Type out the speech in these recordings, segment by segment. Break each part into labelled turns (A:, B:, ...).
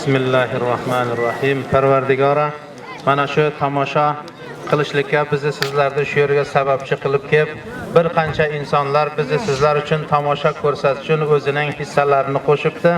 A: Bismillahirrohmanirrohim. Parvardigora, mana shu tomosha qilishlikka bizni sizlarni shu yerga sababchi qilib kelib, bir qancha insonlar bizni sizlar uchun tomosha ko'rsatish uchun o'zining hissalarini qo'shibdi.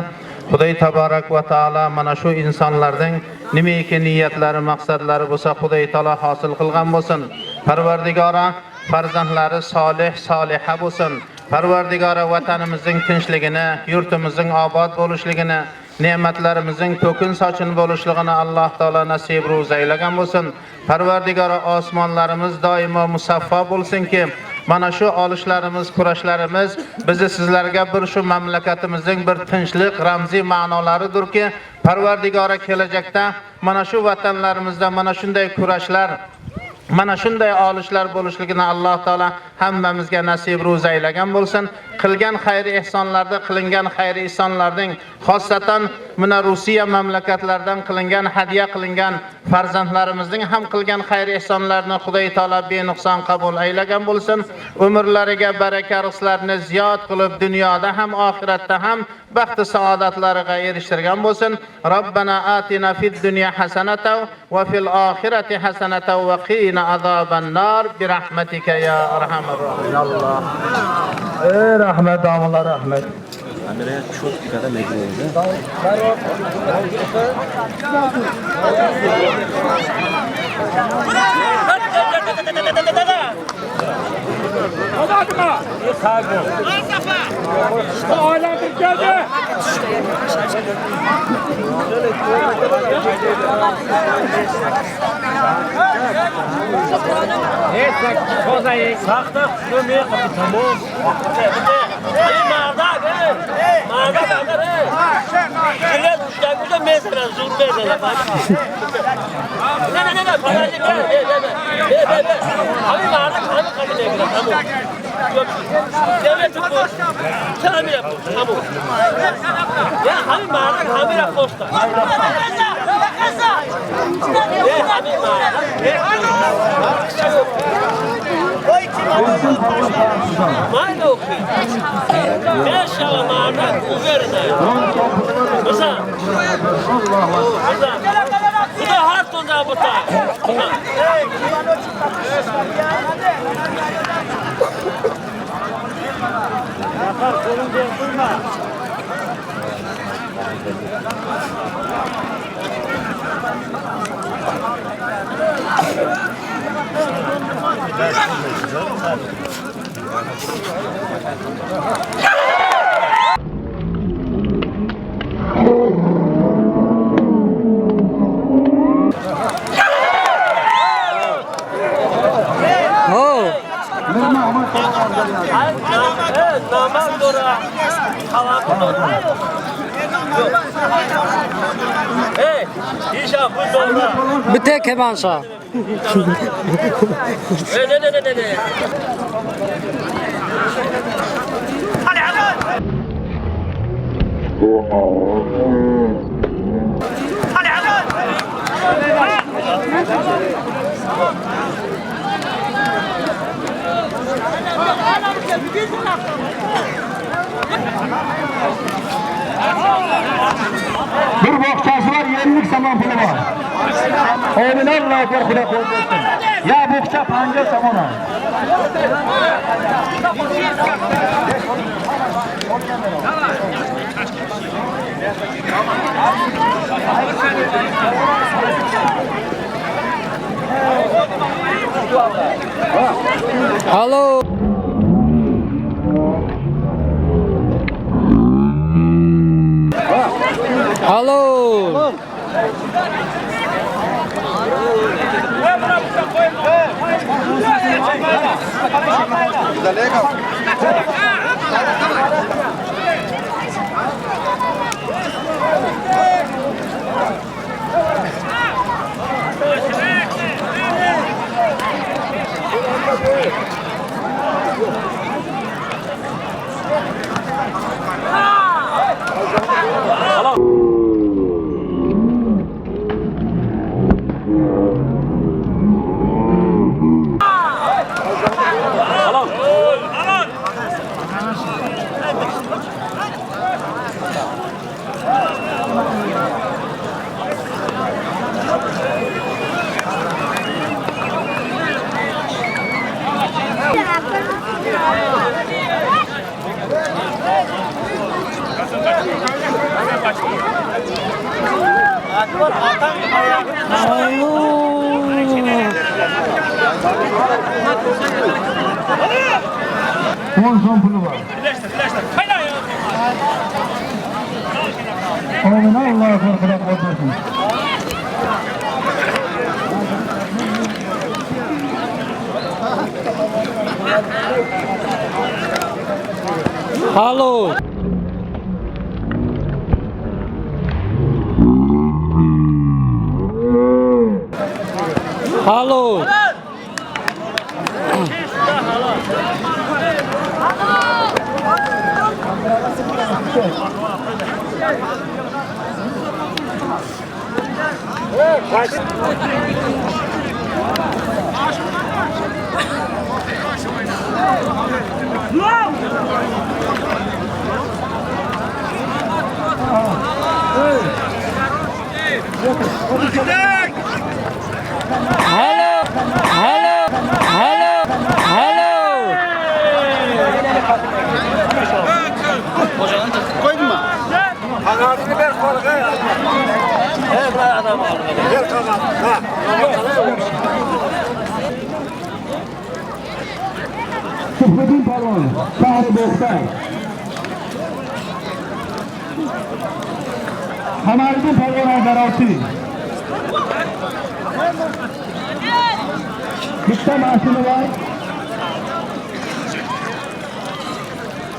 A: Xudoy taborak va taolo mana shu insonlarning nimaiki niyatlari, maqsadlari bo'lsa, Xudoy taolo hosil qilgan bo'lsin. Parvardigora, farzandlari solih, soliha bo'lsin. Parvardigora, vatanimizning tinchligini, yurtimizning obod bo'lishligini, ne'matlarimizning to'kin sochin bo'lishligini Alloh taolo nasib ro'z aylagan bo'lsin. Parvardigora, osmonlarimiz doimo musaffo bo'lsinki, mana shu olishlarimiz, kurashlarimiz bizni sizlarga bir shu mamlakatimizning bir tinchlik ramziy ma'nolaridirki, Parvardigora kelajakda mana shu vatanlarimizda mana shunday kurashlar, mana shunday olishlar bo'lishligini Alloh taolo hammamizga nasib ro'z aylagan bo'lsin. Qilgan xayr ehsonlarda, qilingan xayr ehsonlarning, xossatan mana Rossiya mamlakatlaridan qilingan, hadya qilingan farzandlarimizning ham qilgan xayr ehsonlarini Xudoy taolo benuqson qabul aylagan bo'lsin. Umrlariga baraka rizqlarni ziyod qilib, dunyoda ham oxiratda ham baxti saodatlariga erishtirgan bo'lsin. Robbana atina fid dunya hasanatan va fil oxirati hasanatan va qina azoban nar bi rahmatika ya arhamar rohimin.
B: Allah. Ey rahmet damlar rahmet.
C: Bitte Kemanşa.
B: Bir boqchasi var, 50 somon puli bor. Amin Allohu akbar, Xudo qo'l bersin. Ya boqcha 50 somon.
C: Alo. Alo.
B: 10 so'm puli bor. Amin, Allohu akbar, Xudo quvvat bersin.
C: Halol. Halol. Hello, hello, hello, hello.
D: Koydun mu? Kanadını ver kolga. Ver adam. Ver kanadını. Ha.
B: Suhbetdin polvon, shahri Bo'xta. Kamariddin polvon Garoti. Bitta mashina bor.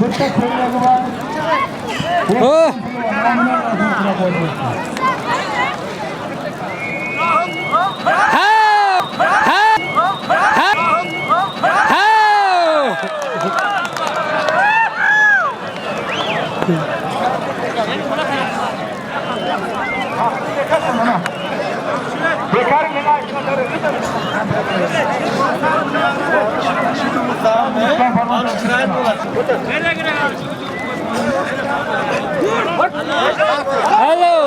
B: Bitta ko'ylagi bor.
C: Oh! Ha! Ha! Ha! Ha! Hello.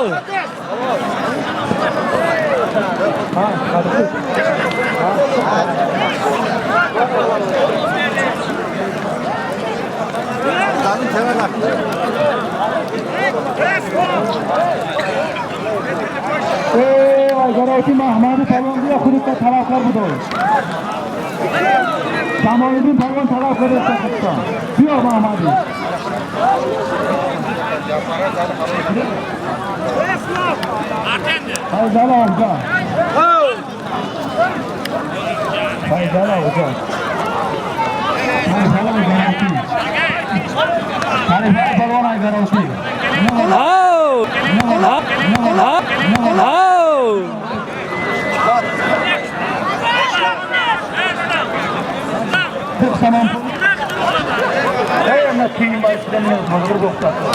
B: Garoti Mahmadi polvon biya hududda talabkor bo'ldi. Kamoliddin polvon talabkor bo'ldi. Biyo Mahmadi. Fayzali Og'za. Fayzali Og'za. Fayzali Garoti. Fayzali polvon Garoti.
C: Oh! Oh!
B: Tamam. Ey, keyin hozir to'xtatdi.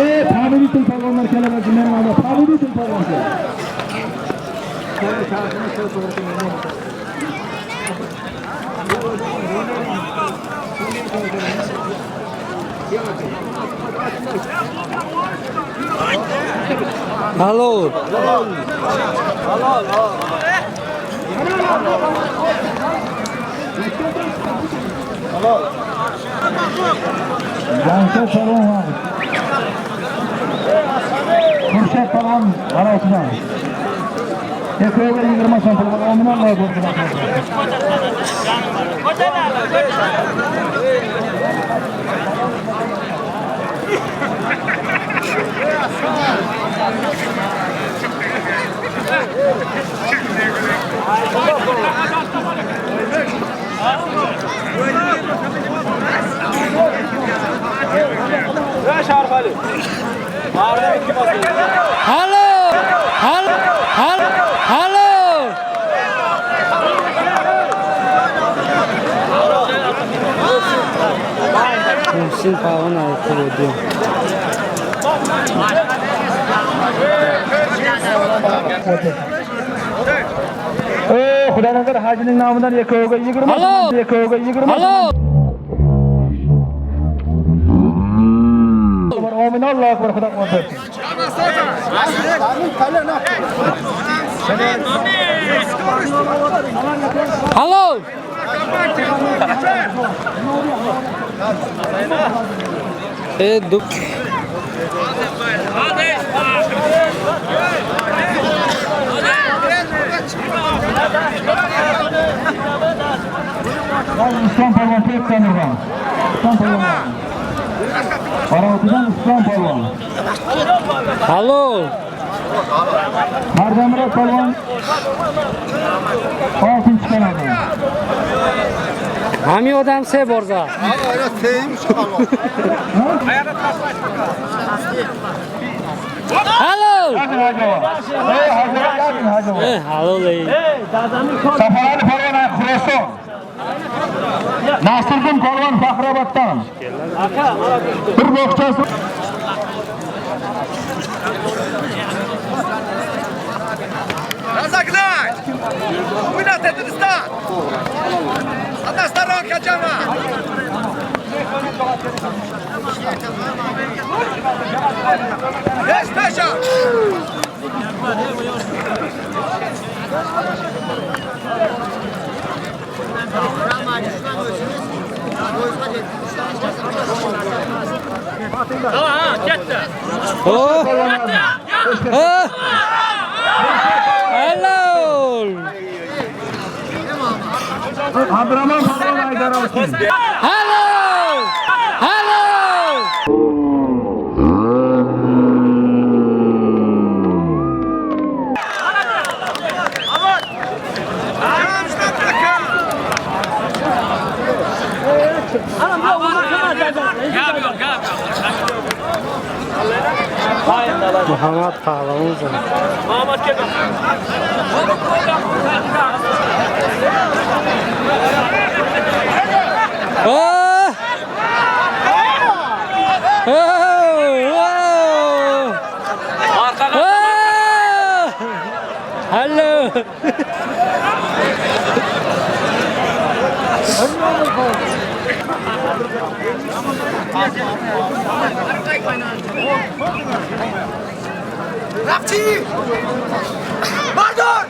B: Ey, Pamiritin polvonlar keladi, men Pamiritin polvon keladi.
C: Halol.
B: Jamshid polvon var. Xurshid polvon G'arochidan. Ikkoviga 20 so'm pul bor. Amin, Alloh bersin.
C: Hello. Hello. Hello. Hello. Muhsin polvon aytib.
B: Ey, Xudonazar hajining nomidan ikkoviga 20
C: Halol.
B: so'm, ikkoviga 20
C: Halol.
B: Amin, Allohu akbar, Xudo quvvat bersin.
C: Halol!
B: Islom polvon Pepdan urgan. Islom polvon. Qaravotidan Islom polvon.
C: Halol!
B: Mardamurod polvon 6 kanaldan.
C: Hami odam se borza. Halol! Halol ey.
B: Safarali polvon Xuroson. Nasriddin polvon Faxroboddan. Bir bo'xchasi.
D: Разогнать! Вынос это дистан! Одна сторонка, Джама! Есть пеша!
C: Oh! Oh! Halol!
B: Abdurahmon polvon Aydarovskiy.
C: Halol! Halol! Muhammad Pahlavon. Oh! Oh! Oh! Oh! Hallo!
D: Rafti! Bardor!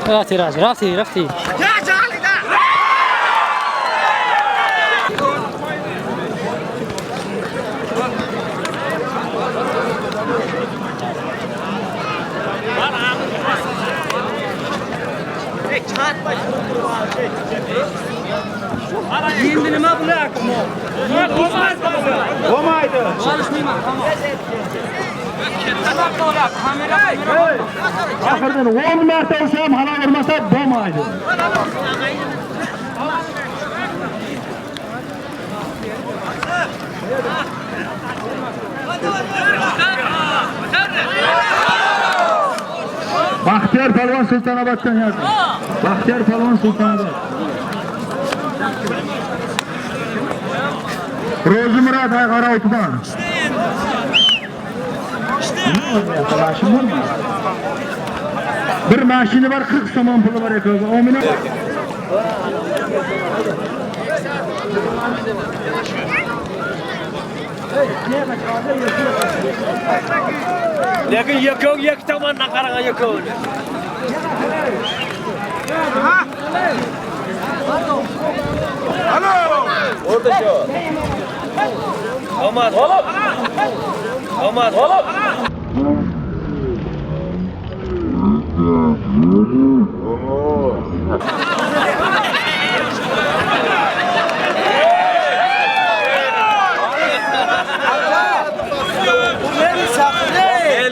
C: Rafti, Rafti, Rafti.
D: Endi nima bular?
A: Bo'lmaydi.
B: Oxirdan 10 marta ursa ham halol urmasa bo'lmaydi. Baxtiyor polvon Sultonoboddan yozdi. Baxtiyor polvon Sultonobod. Ro'zimurod Ayqarovdan. Bir mashina bor, 40 somon puli bor ekan. Omina.
D: Lekin yakov yak tomondan qaragan yakovni. Orada shu. Omad. Omad.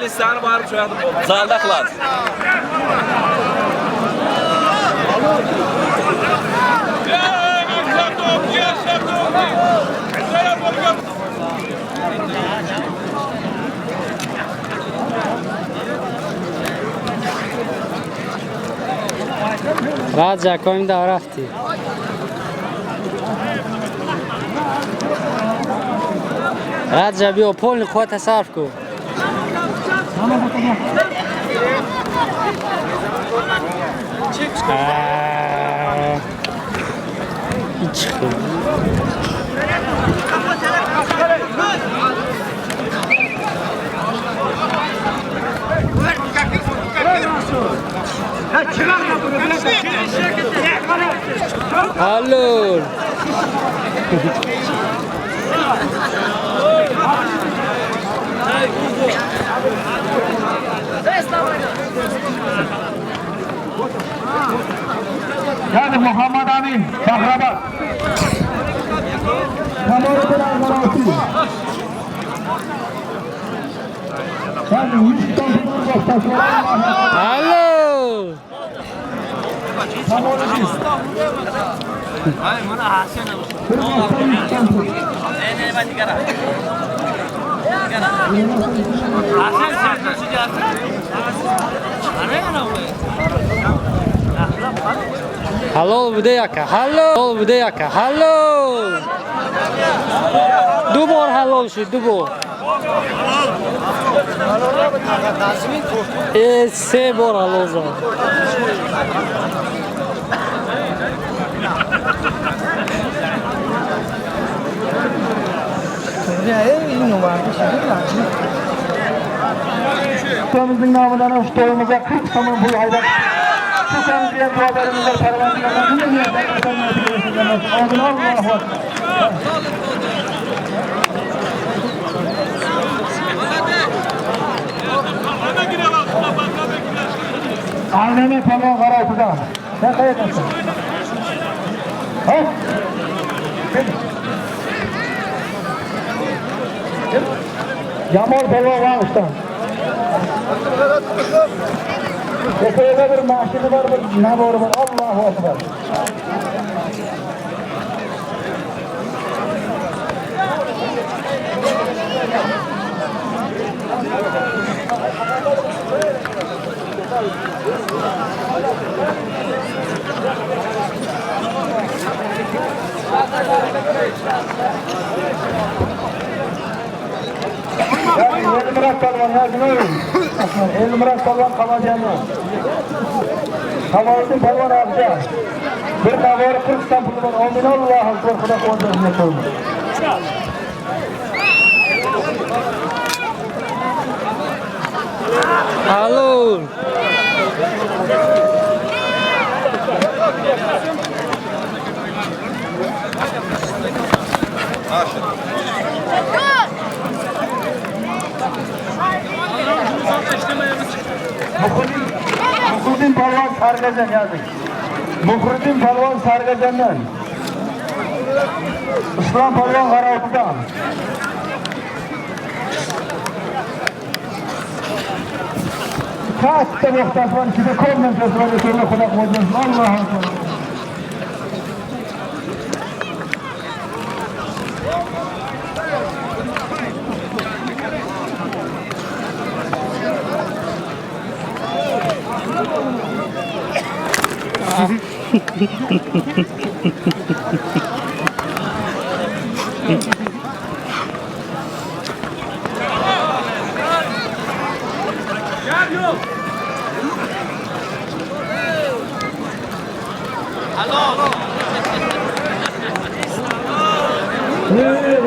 E: Lisani barib çoğaldım. Zalda klas.
C: Raja koyim da rafti. Raja biyo polni quvvat sarf ku. Halol.
B: Yani Muhammed Amin Bahrabat.
C: Halol. Halol bude aka, halol bude aka, halol. Du bor halol shud, du bor. Se bor halol zad.
B: Utamızın namından şu toyumuza 40 tamam bu ayda. Tutamız diye dualarımız var, Allahu Akbar. Annemi falan karaytıdan. Sen kayıtasın. Ha? Yamor polvon Vag'ishdan. Tepada bir mashina bor, bir navori bor. Allohu akbar. Elmurat polvon Yazmay. Elmurat polvon Qamajanov. Kamoliddin polvon Abja. Bir navori 40 so'm puli bor. Amin. Allohu akbar. Xudo quvvatini qo'ysin.
C: Halol.
B: Muhriddin polvon Sarg'ajan yazdik. Muhriddin polvon Sarg'ajandan. Islom polvon G'arobidan. Katta bo'xtasi bor, ichida ko'p narsasi bor, to'g'ri Xudo qo'ysin. Allohu akbar.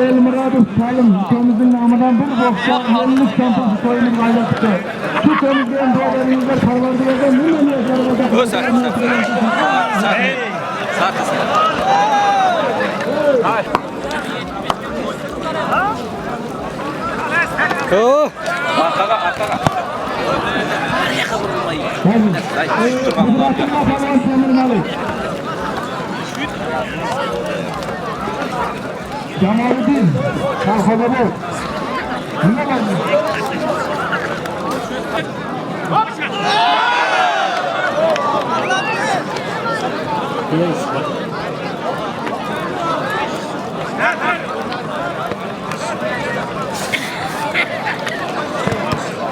B: Elmuradov Salim ukamizning nomidan bir bo'xcha 50 so'm pul to'yimiz aylatdi. Shu to'yimizga birodarimizlar parvardigordan nima niyatlar bo'lsa.
C: Oh.
B: Jamoliddin Kolxozobod. Nima bo'ldi?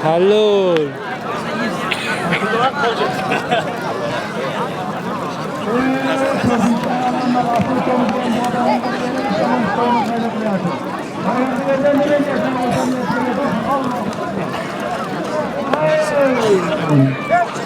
C: Halol.
B: Hey!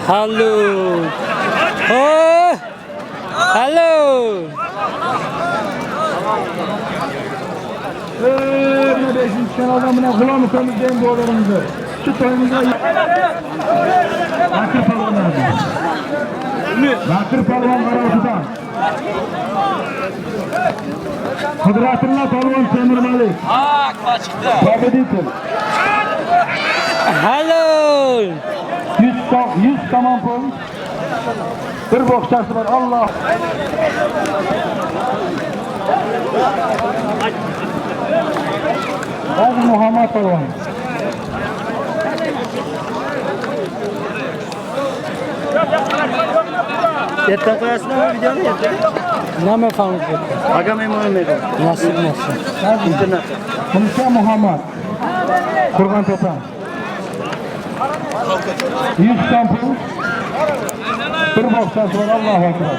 C: Hallo. Oh. Hallo.
B: Bakır Palvan Qaroltudan. Qudratilla Palvon Temur Malik. Победитель.
C: Hallo.
B: 100 tamam pul. Bir boksasi bor. Alloh. Hozir Muhammad Palvon.
D: Ertan qo'yasizmi videoni ertaga?
C: Nima fahmid?
D: Aga mehmon edi.
C: Nasib nasib.
D: Internet.
B: Musa Muhammad. Qo'rg'ontepa. 100 so'm pul. Bir boksasi bor. Allohu akbar.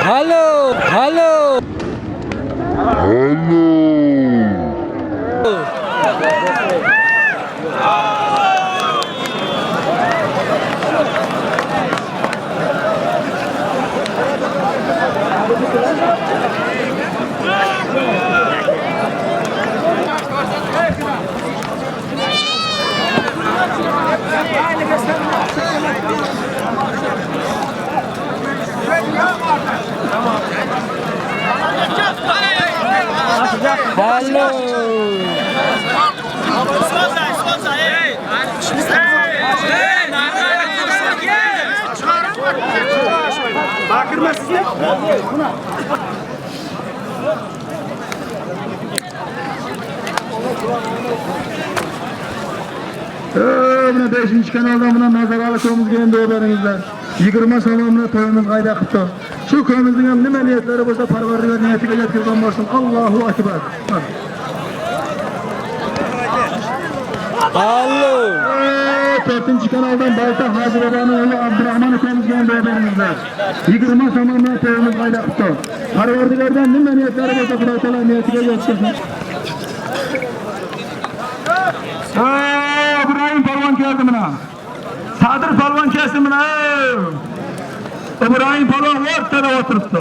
C: Hallo, hallo. Hallo. Hallo.
B: Buna 5. Kanaldan buna nazarali ko'mizga endi o'baringizlar. 20 so'mni to'yimiz qayda qilibdi. Shu ko'mizning ham nima niyatlari bo'lsa Parvardigor niyatiga yetkazgan bo'lsin. Allohu akbar.
C: Allo.
B: 4. Kanaldan Bayta Hacı Baba'nın oğlu Abdurrahman ko'mizga endi o'baringizlar. 20 so'mni to'yimiz qayda qilibdi. Parvardigordan nima niyatlari bo'lsa Xudo taolo niyatiga yetkazsin. İbrahim Palvon keldi buna. Sadir Palvon keldi buna. İbrahim Palvon o'rtada o'tiribdi.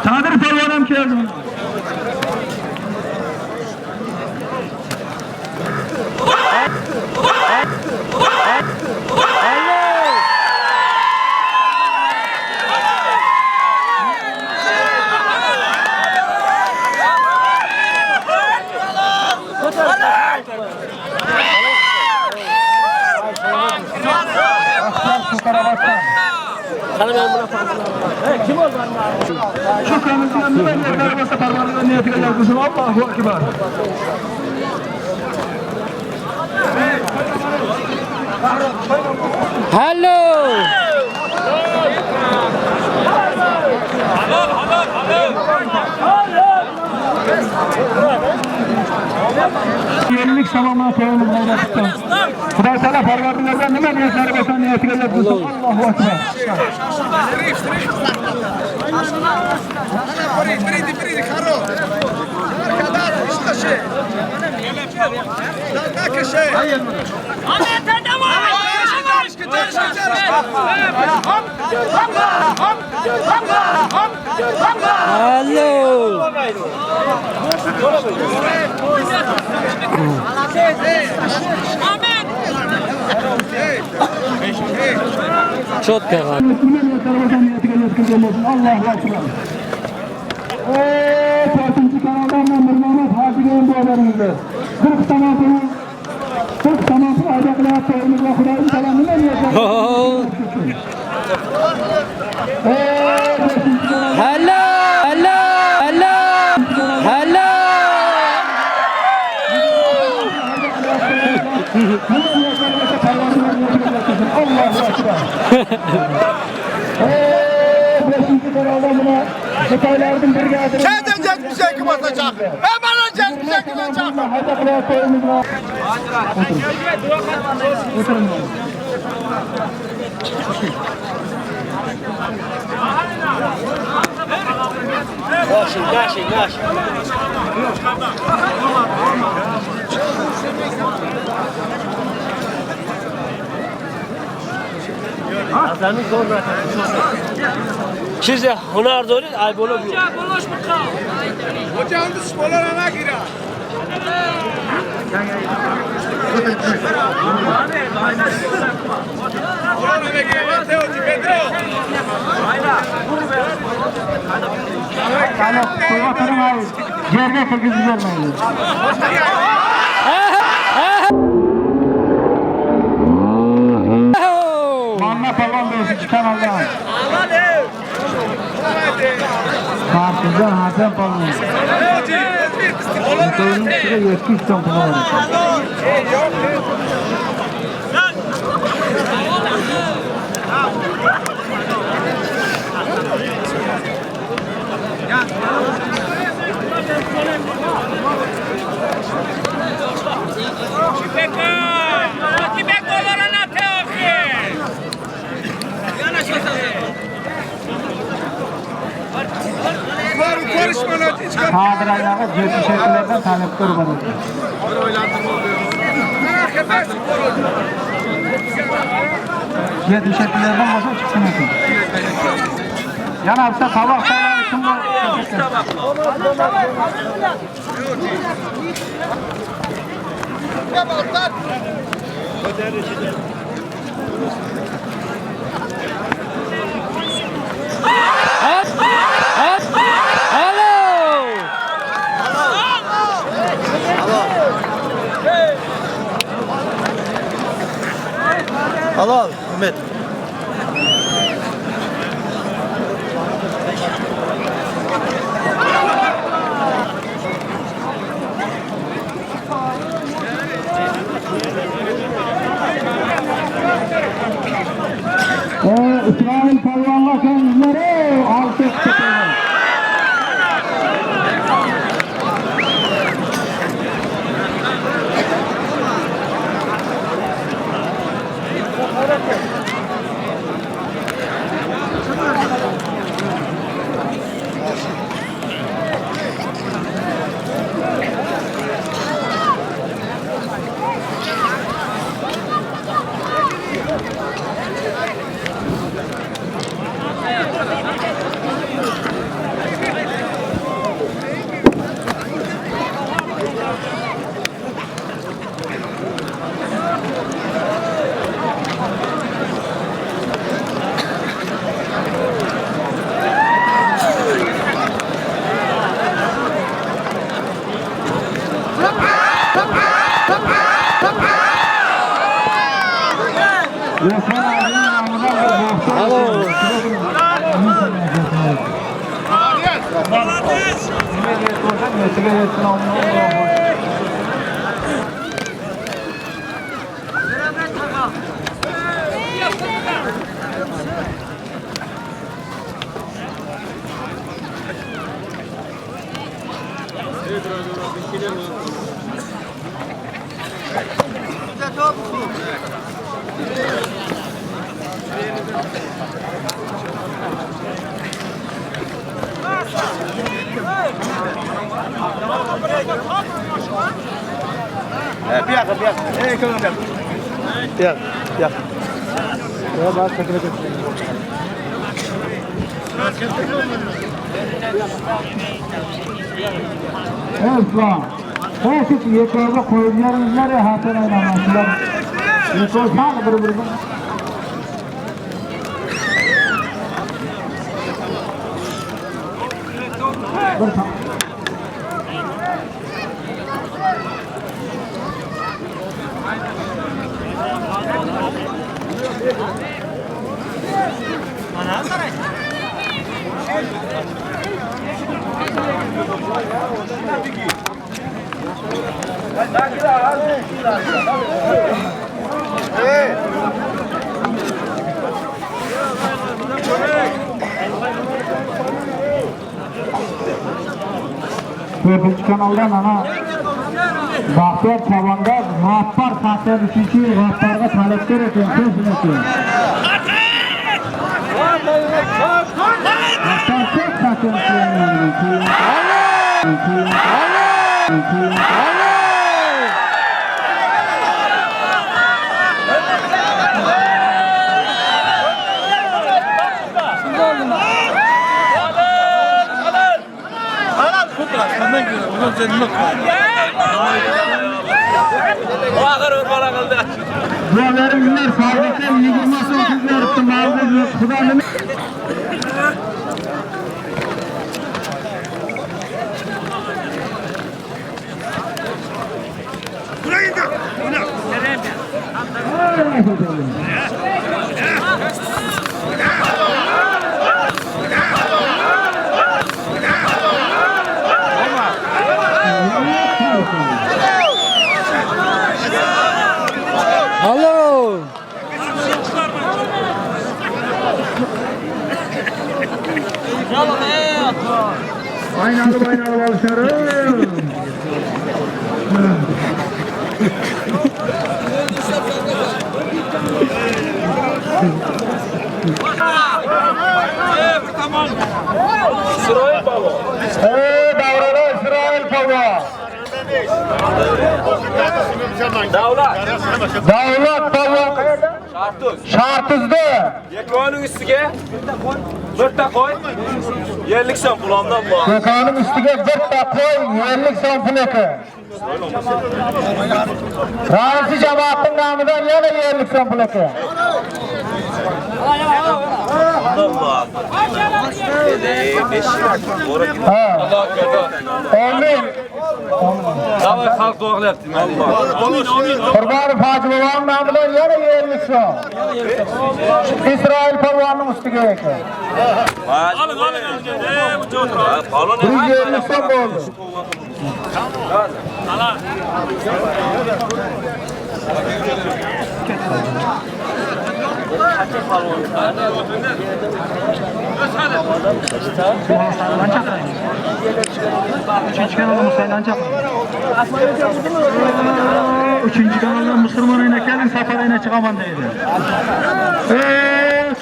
B: Sadir Palvon ham keldi buna. Shu ko'mizga nima niyatlari bo'lsa Parvardigor niyatiga yetkazsin. Allohu akbar.
C: Hallo.
B: Yenilik salomlar to'yimiz g'ayrat qilsin. Xudo taolo Parvardigordan nima niyatlari bo'lsa niyatiga yetkazsin. Allohu akbar.
C: Hallo. Chotka.
B: Nima niyatlari bo'lsa niyatiga yetkazgan bo'lsin. Allohu akbar. Ey, 4-kanaldan Mirmuhammad Hojiga ham duolaringizlar. 40 tomon 40 tomon ayda qilyapti to'yimizga Xudo taolo nima niyatlari Ey, 5-kanaldan
C: Hallo. Hallo. Hallo. Hallo.
B: Nima niyatlari bo'lsa Parvardigor niyatiga yetkazsin. Allohu akbar. Ey, 5-kanaldan buni Xitoylarning brigadiri
D: Kimden 72 basacak? Hemen 72 basacak.
B: Hayda qilyapti to'yimizga. O'tiring.
E: چیز هنر دارید ای بالا بیو.
D: Hocam sporlara nagira.
B: Qani, qo'yib o'tiring, yerga kirgizib bermaydi. Manna polvon 5-kanaldan. Markazdan Hasan polvon. To'yning ustiga 70 so'm pul bor ekan. Xadraylarga 77lardan talabgor bor ekan. 77lardan bo'lsa chiqsin ekan. Yana bitta tovoq tayyorlari kim bor?
C: Hallo.
A: Halol, Umid.
B: Isroil polvonga ko'ngillari olti qildi. Alo. Niyatiga yetsin. Islam. Hepsi yeterli koyunlarımızlar ya hatan oynamasılar. Yeter bir-birini. To'rtinchi kanaldan ana Baxtiyor Chavandoz G'affar Xasan 3-chi G'affarga talabgor ekan, ko'zini ekan. G'affar ko'p Xasan. Duolaringlar sog'likdan 20 so'm beribdi, mavjud Xudo nima
C: Alo.
B: Aynalı aynalı alışarım.
E: Isroil babo.
B: Ey davrada Isroil babo.
E: Davlat.
B: Davlat babo.
E: Shartuz.
B: Shartuzda.
E: Yekoning ustiga bitta qo'y. 50 so'm pulomdan bor.
B: Do'konning ustiga bitta qo'y 50 so'm pul ekan. Raisi jamoatning nomidan yana 50 so'm pul ekan. Amin.
E: Davay xalq duolayapti.
B: Qurbonov Hoji bobom nomidan yana 50 so'm. Isroil polvonning ustiga ekan.
E: Olin, olin.
B: 150 so'm bo'ldi. Uchinchi kanalda Musaydan chaqiring. Uchinchi kanalda musulmon ayna keling, safar ayna chiqaman deydi.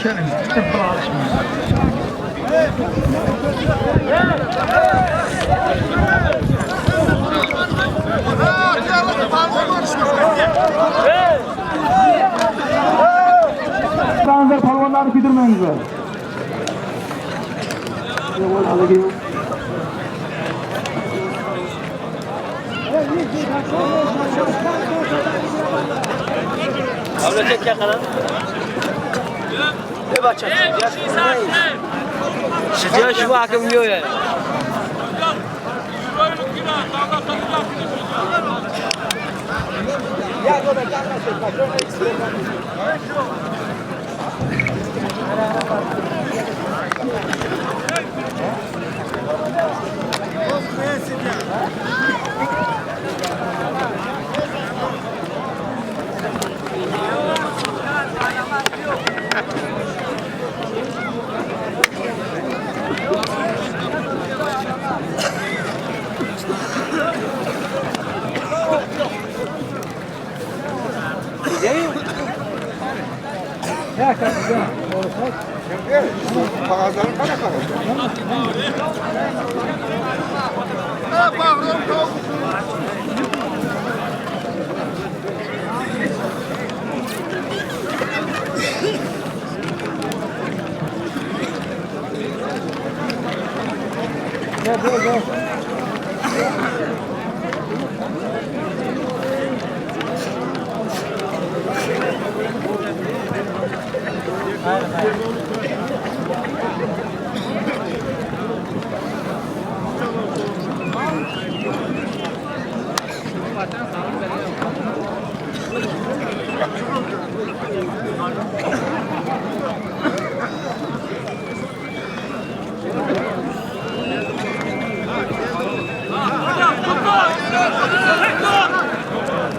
B: Keling, pul olishmaydi. Tanzar polvonlarni kuydirmangizlar.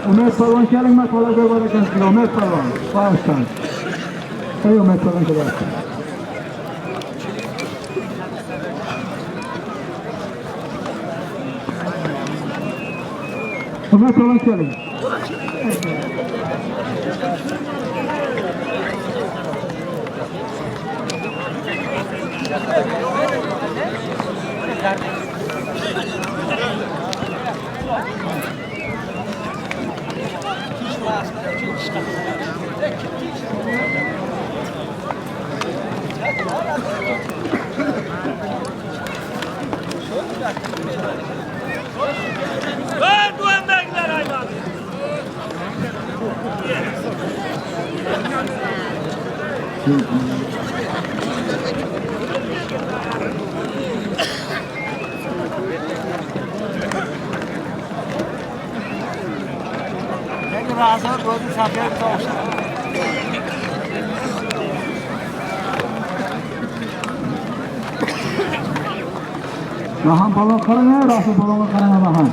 B: Umed polvon keling, man qo'lga bor ekan sizga. Umed polvon, Pokiston. Ey Umed polvon kelyapti. Umed polvon keling. Rahan polvon qarang, Rasul polvonga qarang Rahan.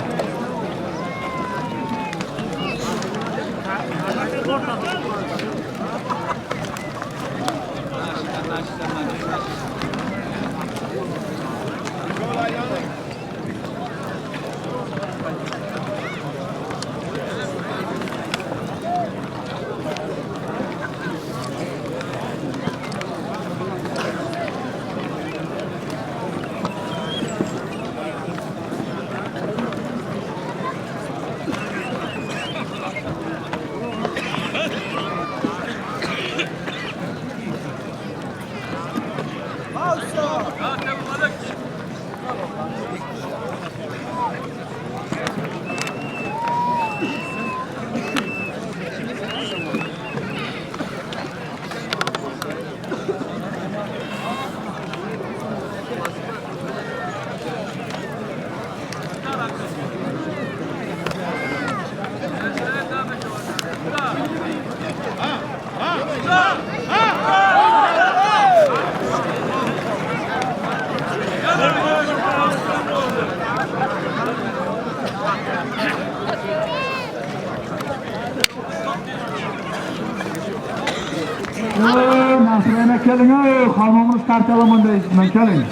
B: Keling, xonamiz tartalaman deysiz, keling.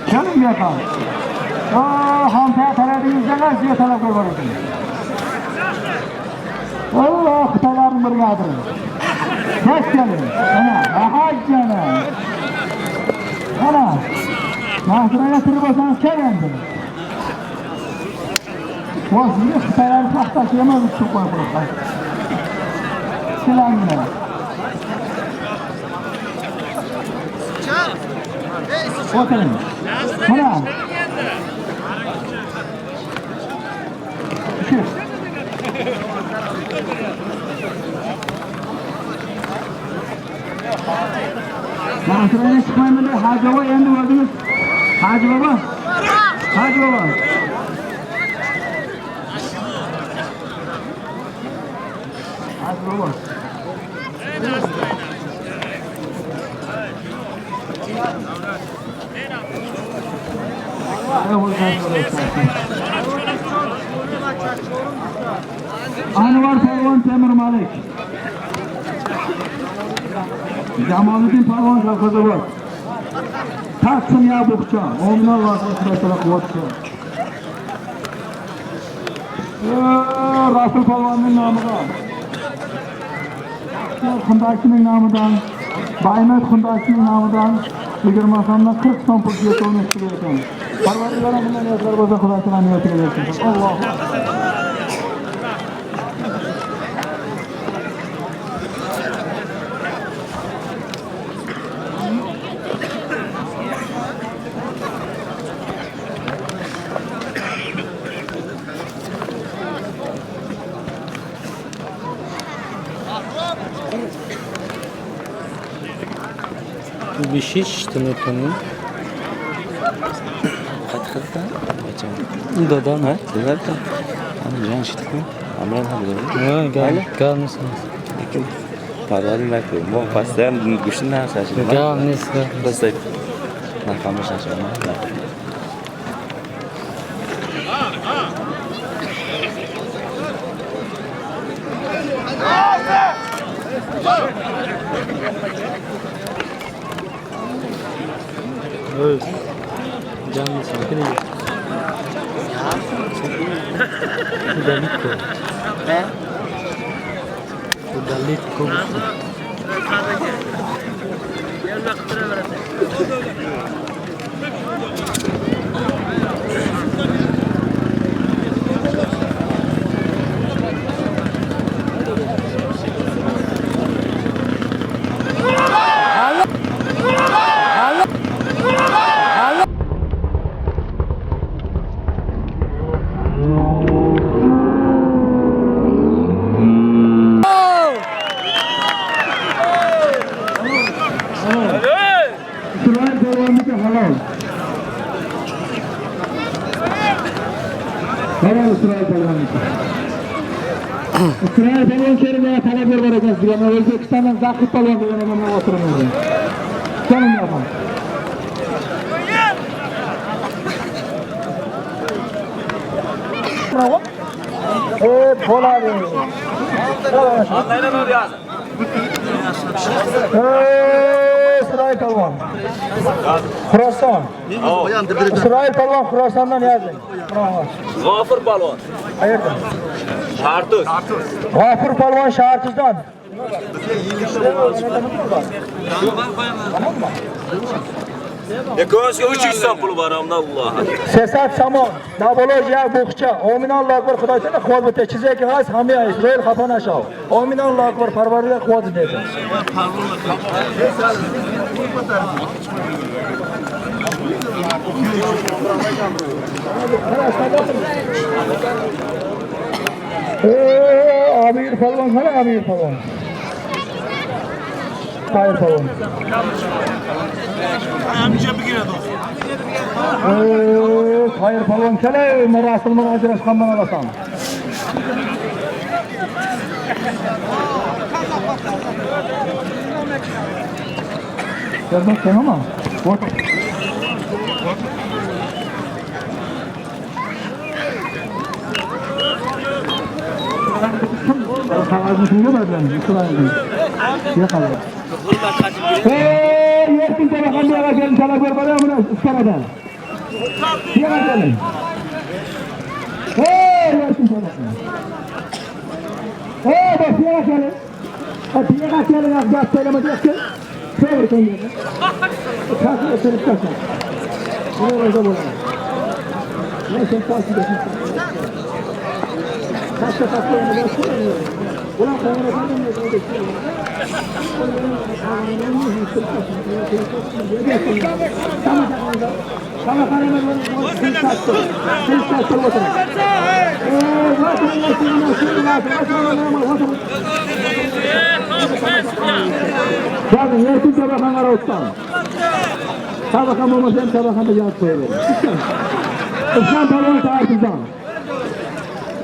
B: Keling bu yoqqa. Xonta taladingizdan sizga talab bor ekan. Alloh Xitoylarning brigadiri. Tez keling. Mana, ahajjana. Mana. Mahsuraga turib olsangiz keling endi. Voy, sizga Xitoylar paxtachi emas, tushib qo'yib qo'yibdi. Kelinglar. O'tiring. Mana. Mahsuraga chiqmayman deb Hoji bobo endi o'zingiz. Hoji bobo. Hoji bobo. Hoji bobo. Anvar Palvon Temur Malik. Jamoliddin Palvon Kolxozobod. Taqsim ya buqcha. Amin Alloh Xudo quvvat bersin. Rasul Palvonning nomidan. Xundakining nomidan, Baymat Xundakining nomidan 20 so'mdan 40 so'm pul yetovni ekan. Parvardigor bundan niyatlar bo'lsa, Xudo taolo niyatiga bersin. Allohu akbar.
C: Бешич,
F: Qatqilda?
C: Dadam.
F: Ha? Dadam. Ana jon shitku. Amran ham bo'ladi.
C: Ha, gal, gal nisin.
F: Lekin parvari nakru. Mo pastda ham go'shtni narsasi.
C: Gal nisin.
F: Pastda naqamish narsa.
C: Can nisin. Udalitko. Udalitko.
B: Isroil polvonniki halol. Halol Isroil polvonniki. Isroil polvon kerimga talab bergan ekan sizga. Mana O'zbekistondan Zahid polvon degan odamni o'tirmaydi. Keling yoqam. Bo'ladi. Isroil polvon. Xuroson. Isroil polvon Xurosondan yozing.
E: G'ofur polvon.
B: Qayerdan?
E: Shartuz.
B: G'ofur polvon Shartuzdan.
E: Ko'zga 300 so'm puli bor, Alloh.
B: Sesat samon, Nabolojiya buqcha, Amin Alloh akbar Xudo taolo quvvat berdi. Chizaki has hamma Isroil xafa nashav. Amin Alloh akbar Parvardigor quvvat berdi. Amir polvon, mana Amir polvon. Tayir polvon. Tayir polvon kelay, Rasul bilan ajrashgan bilan olasan. Gördün sen ama. Qog'ozni kimga berdim? Isroilga. Yo'qoldi. Ey, yerkin tarafa bu kelin talab beradi buni iskaradan. Yo'q kelin. Ey, yerkin tarafa. Ey, bas yo'q kelin. Yo'q kelin, gap söyleme diyorsun. Söyle sen de. Kalk, oturup kalk. Bunu orada bulalım. Ne sen takip etsin. Kaçta kaçta onu başlıyor. Ulan kavra kadın ne oldu?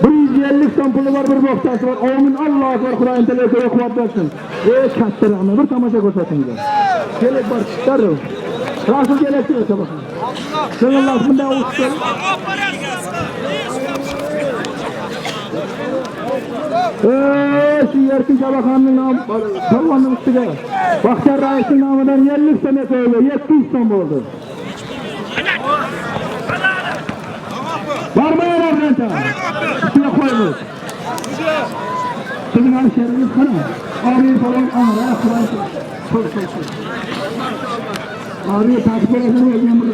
B: Bir 150 so'm puli bor, bir bo'xchasi bor. Amin Allohu akbar, Xudoyim taolo ko'ra quvvat bersin. Ey katta rahmat, bir tomosha ko'rsatinglar. Kelib bor, darrov. Rasul kelib tursa. Shunlar bunday o'tdi. Shu Erkin Shabaxonning nomi polvonning ustiga Baxtiyor raisning nomidan 50 so'm qo'yildi, 700 so'm bo'ldi. Bormaylar bilan. Ustiga qo'yamiz. Sizning alisheringiz qani? Oriy polvon Amra, Qo'y, qo'y, qo'y. Oriy tatib beradi o'zini bir.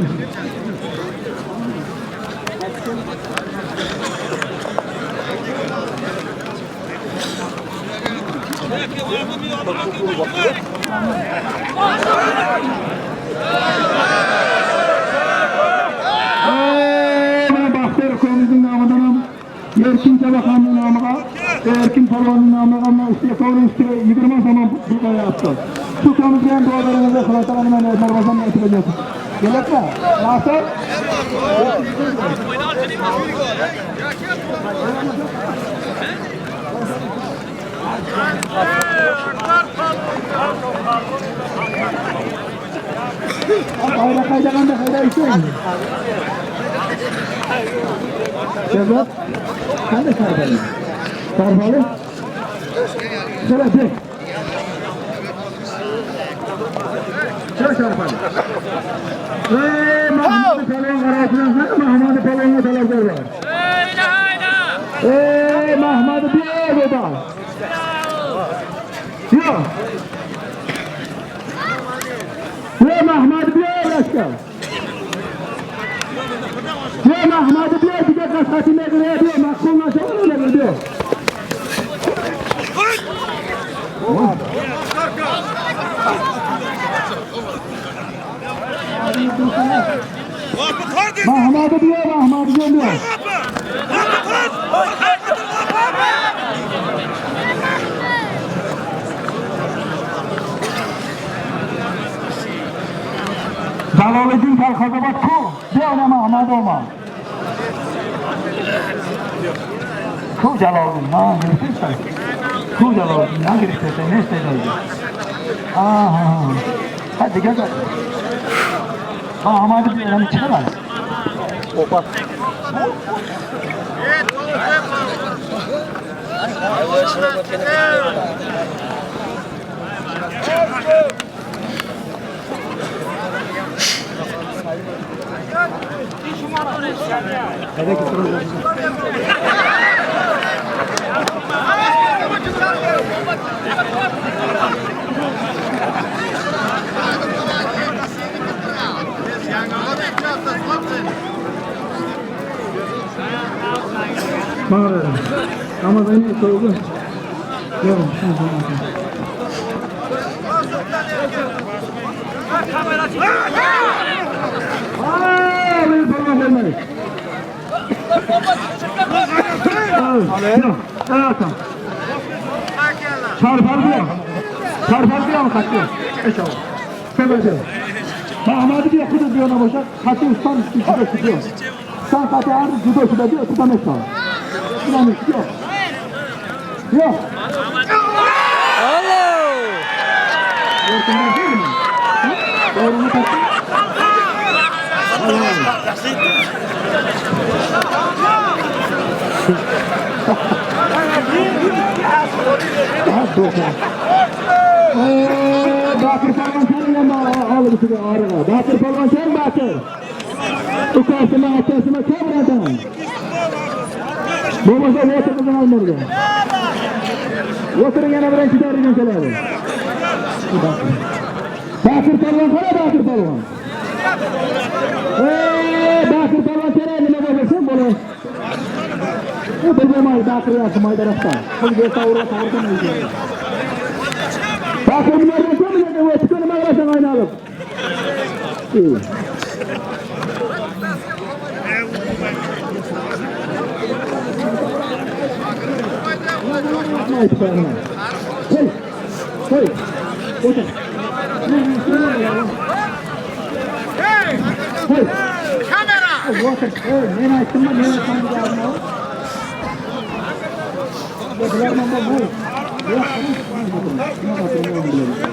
B: Mana Baxtiyor ukamizning nomidan ham Erkin Shabaxonning nomiga, Erkin polvonning nomiga mana ustiga kovning ustiga 20 so'm pul qo'yapti. Shu ukamizga ham duo beramiz, Xudo taolo nima niyatlar bo'lsa niyatini bersin. Keladimi? Nasib? Bayrak haydaganda haydaysan. Şerbet? Qanday sarbali? Sarbali? Şöyle. Şöyle sarbali. Ey Mahmud Palvon qarayapsan, Mahmud Palvonga talabgor bor. Ey Mahmud baba. Yo'q. Ey Mahmud baba. Ey Mahmud baba, diga qasqatini qiladi, maqbul nasha qiladi. Mahmud baba, Mahmud baba. Jaloliddin Kalxozobod ku, bu Mahmud olma. Ku Jaloliddin, ha, giribsan. Ku Jaloliddin, ha, giribsan, ne istaydi? Ha. Hadi gel. Mahmud bilan chiqaman. Opa. Ama beni soğudu. Yok, beni parmak vermedi. Çarpar kaçıyor. Mahmud diyor, kudu diyor ona boşa. Kaçı ustan üstü çıkıyor. Sen kaçı ağır judo şuda diyor, tutamazsan. Tutamaz, yok. Yok.
C: Alo.
B: Doğru mu kaçtı? Bakır Palvon sen Bakır Palvon sen Bakır. Ukasına atasına kim bo'lmasa o'tirg'izib olmaydi. O'tiring yana birinchi darajani keladi. Bakır Palvon qara Bakır Palvon. Bakır Palvon kerak nima bo'lsa bo'ladi. Bilmayman Bakır yoki maydaroqda. Pul bersa urib urdim. Bakır nima o'tib nima qilasan aynalib. Hey, hey, otur. Hey, kamera. Otur. Hey, men aytdimmi, men aytdim.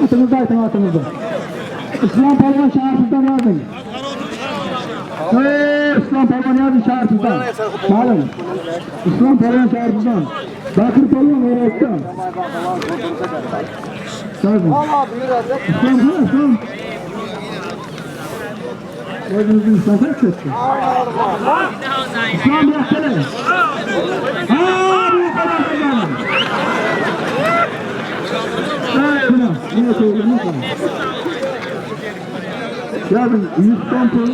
B: Atımızda aytın, atımızda. İslam Palvon shaharsizdan yozing. Islom polvon yozin Sharifdan. Ma'lum. Islom polvon Sharifdan. Bakir polvon O'rokdan. Yozin. Islom, Islom. O'zimizning Islom ketdi. Islom yoqdi. Ha, bu qadar. Buna söyleyeyim. Yazın 100 ton pul,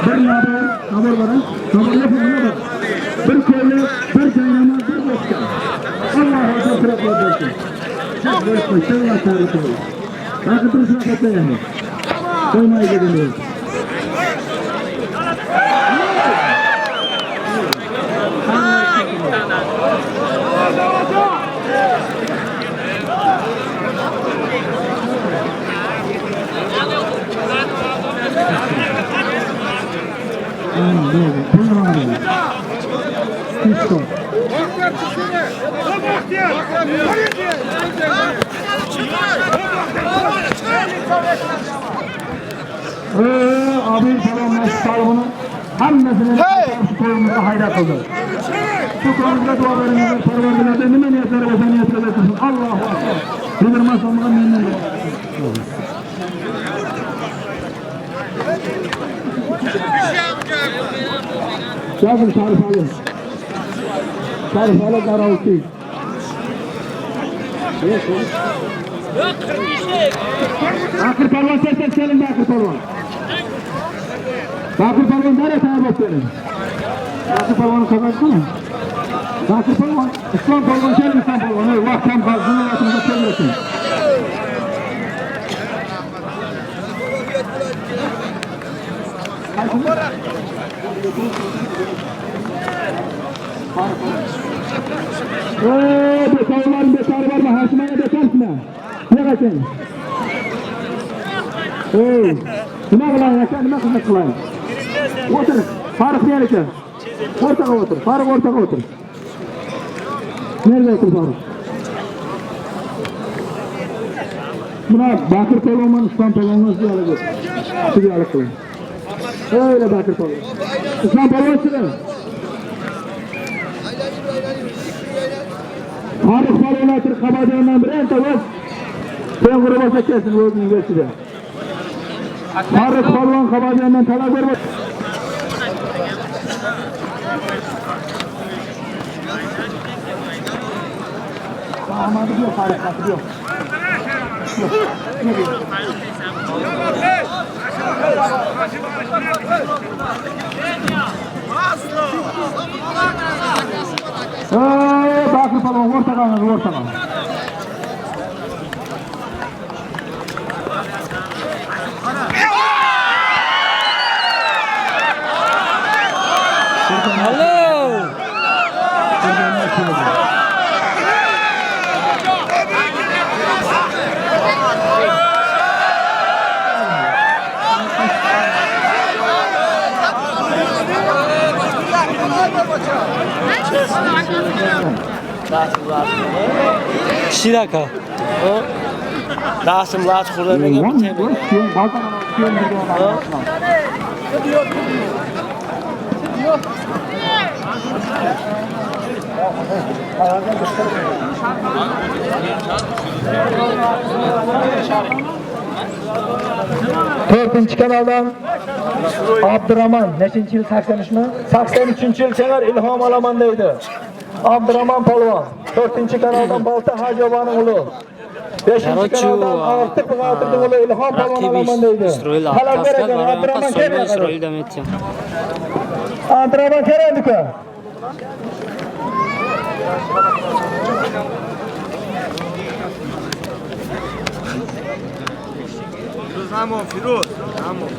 B: bir nabor var, nabor yok, nabor. Bir köylü, bir kaynama, bir boşka. Allah razı olsun. Bakın bir sıra katlayalım. Koymayı gidelim. Abi falan salonu hammasini shu qo'limizda hayda qildi. Shu qo'limizda duolarimizda parvardigorda nima niyatlar bo'lsa niyatlar qilsin. Allohu akbar. 20 so'mga mendan. Yazın Sharif Ali. Sharif Ali Qarovchi. Akir polvon tez keling, Akir polvon. Bakir polvon nereye tayyor bo'lib keling. Bakir polvonni qog'oz qiling. Bakir polvon, Islom polvon keling, Islom polvon. Ey, vaqt kam qoldi, vaqtimizga kelmaysin. Ey, bekorlar, bekor bormi? Hashmani bekarsizmi? Nima ekan? Ey, nima qilayin aka, nima xizmat qilayin? O'tir, Farruh nima ekan? O'rtaga o'tir, Farruh o'rtaga o'tir. Nerede o'tir Farruh? Buna Bakir polvon, Islom polvonni sizga olib o'tir. Sizga olib qo'ying. Öyle Bakir polvon. Islom polvon chiqing. Farruh polvon o'tir, Qabadondan bironta o'z. Sen qurib olsa kelsin o'zining ichida. Farruh polvon Qabadondan talab berib. Ahmadi yo'q, Farruh yo'q. Ey, Bakir polvon o'rtaga, o'rtaga.
C: Hallo! Shiraka.
D: Nasım lat xurlagan
B: To'rtinchi kanaldan Abdurrahman nechinchi yil 83mi? 83-yil kelar ilhom olaman deydi. Abdurrahman polvon. 4-kanaldan Bolta Hajovaning o'g'li. 5-kanaldan Ortiq Botirning o'g'li Ilhom polvon olaman deydi. Talab bergan Abdurrahman keladi. Abdurrahman keladi-ku.
D: Firuz hamon, Firuz hamon.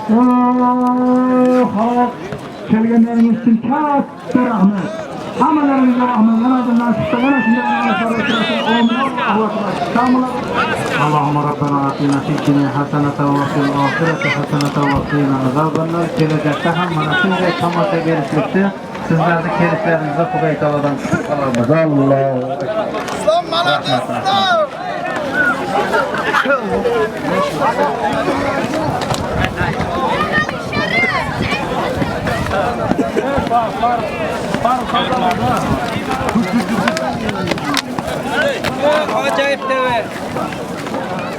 B: Xalq kelganlaringiz uchun katta rahmat. Hammalaringizga rahmat. Yana bir nasibda yana shunday Allohu akbar.
A: Allohumma robbana atina fid dunya hasanatan va fil oxirati hasanatan va qina azobannar. Kelajakda ham mana shunday tomosha berishlikni sizlarni kelishlaringizni Xudo taolodan kutib qolamiz. Allohu akbar. Rahmat, rahmat.
C: Ajoyib deva.